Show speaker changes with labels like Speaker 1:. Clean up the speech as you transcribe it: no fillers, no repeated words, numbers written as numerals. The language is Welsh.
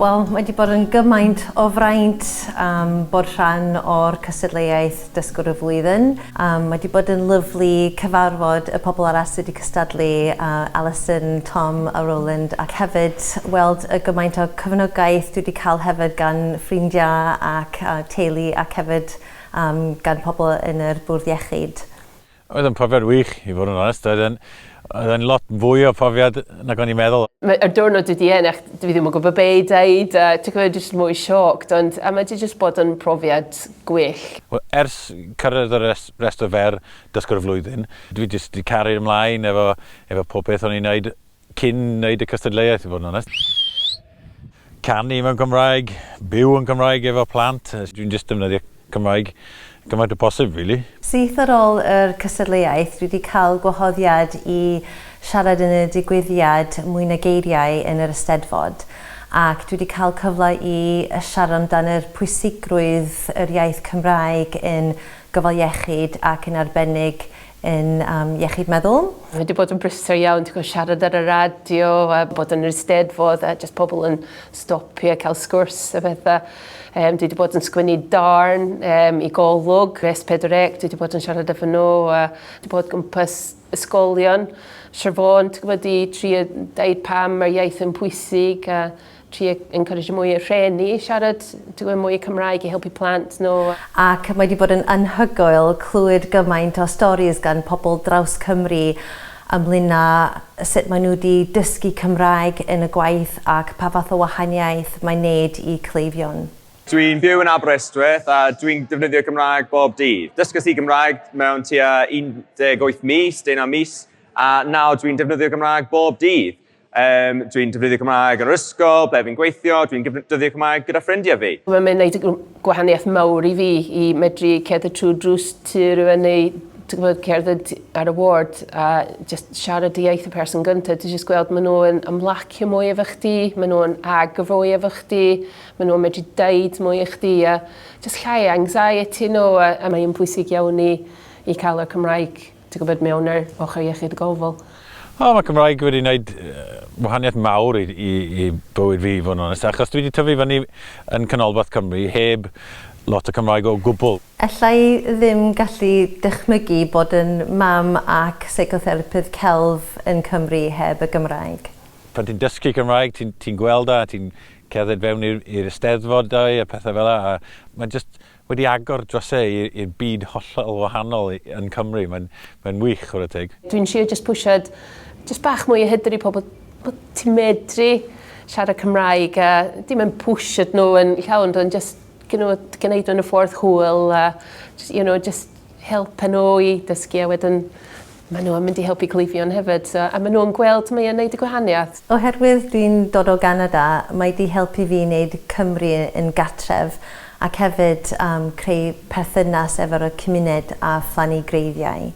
Speaker 1: Wel, mae wedi bod yn gymaint o fraint um, bod rhan o'r cystadleuaeth Dysgwr y Flwyddyn. Um, mae wedi bod yn lyflu cyfarfod y pobl arall sydd wedi cystadlu, uh, Alison, Tom a Roland, ac hefyd weld y gymaint o cefnogaeth dwi wedi cael hefyd gan ffrindiau ac uh, teulu ac hefyd um, gan pobl yn yr bwrdd iechyd.
Speaker 2: Oedd yn profiad wych, i fod yn onest. Oedd yn, oedd yn lot fwy o profiad nag o'n i'n meddwl.
Speaker 3: Mae'r diwrnod dwi wedi ennill, dwi ddim yn gwybod be i ddeud, a ti'n gwybod, jyst mwy shocked, ond a mae wedi jyst bod yn profiad gwych.
Speaker 2: Wel, ers cyrraedd y res, restr fer dysgwr y flwyddyn, dwi jyst wedi caru ymlaen efo, efo pob peth o'n i'n neud cyn neud y cystadleuaeth, i fod yn onest. Canu mewn Cymraeg, byw yn Cymraeg efo plant, dwi'n jyst defnyddio Cymraeg gymaint o posib, really.
Speaker 1: Syth ar ôl yr cystadleuaeth, dwi wedi cael gwahoddiad i siarad yn y digwyddiad Mwy Na Geiriau yn yr Eisteddfod, ac dwi wedi cael cyfle i siarad amdan yr pwysigrwydd yr iaith Cymraeg yn gofal iechyd ac yn arbennig yn um, iechyd meddwl.
Speaker 3: Mae wedi bod yn brysur iawn, ti'n gwybod, siarad ar y radio, a bod yn yr Eisteddfod, a jyst pobl yn stopio a cael sgwrs a bethau. Um, dwi wedi bod yn sgwennu darn um, i Golwg, S4C, dwi wedi bod yn siarad efo nhw, a wedi bod gwmpas ysgolion, Sir Fôn, ti'n gwybod, i trio deud pam mae'r iaith yn pwysig, a trio encourage mwy o rhieni i siarad, ti'n gwybod, mwy o Cymraeg i helpu plant nhw.
Speaker 1: Ac mae wedi bod yn anhygoel clywed gymaint o storis gan pobl draws Cymru ynglyn â sut maen nhw wedi dysgu Cymraeg yn y gwaith ac pa fath o wahaniaeth mae'n neud i cleifion.
Speaker 4: Dwi'n byw yn Aberystwyth a dwi'n defnyddio Gymraeg bob dydd. Dysges i Gymraeg mewn tua 18 mis, 19 mis, a nawr dwi'n defnyddio Gymraeg bob dydd. Um, dwi'n defnyddio Cymraeg yn yr ysgol, ble fi'n gweithio, dwi'n defnyddio Cymraeg gyda ffrindiau fi.
Speaker 3: Mae'n gwneud gwahaniaeth mawr i fi i medru cerdded trwy drws tŷ rhywun neu ti'n gwybod, cerdded ar y ward a just siarad y iaith y person gyntaf, ti'n just gweld maen nhw yn ymlacio mwy efo chdi, maen nhw'n agor fwy efo chdi, maen nhw'n medru deud mwy i chdi a just llai anxiety nhw a, a mae'n pwysig iawn i, i cael y Cymraeg ti'n gwybod, mewn yr ochr iechyd gofal.
Speaker 2: O, mae Cymraeg wedi gwneud wahaniaeth mawr i, i, i bywyd fi, fod yn onest, achos dwi wedi tyfu fyny yn canolbarth Cymru heb lot o Cymraeg o gwbl.
Speaker 1: Alla i ddim gallu dychmygu bod yn mam ac seicotherapydd celf yn Cymru heb y Gymraeg.
Speaker 2: Pan ti'n dysgu Cymraeg, ti'n ti gweld a ti'n cerdded fewn i'r eisteddfodau a pethau fel 'na, a mae'n just wedi agor drysau i'r byd hollol wahanol yn Cymru. Mae'n mae wych, chwarae teg.
Speaker 3: Dwi'n trio just pwsiad just bach mwy o hyder i pobl bod ti'n medru siarad Cymraeg a dim yn pwsiad nhw yn llawn, ond just you know, gwneud nhw'n y ffordd hwyl a just, you know, just helpu nhw i dysgu a wedyn maen nhw'n mynd i helpu cleifion hefyd. So, a maen nhw'n gweld mae yn neud y gwahaniaeth.
Speaker 1: Oherwydd dwi'n dod o Ganada, mae di helpu fi wneud Cymru yn gatref ac hefyd um, creu perthynas efo'r cymuned a phlannu greiddiau.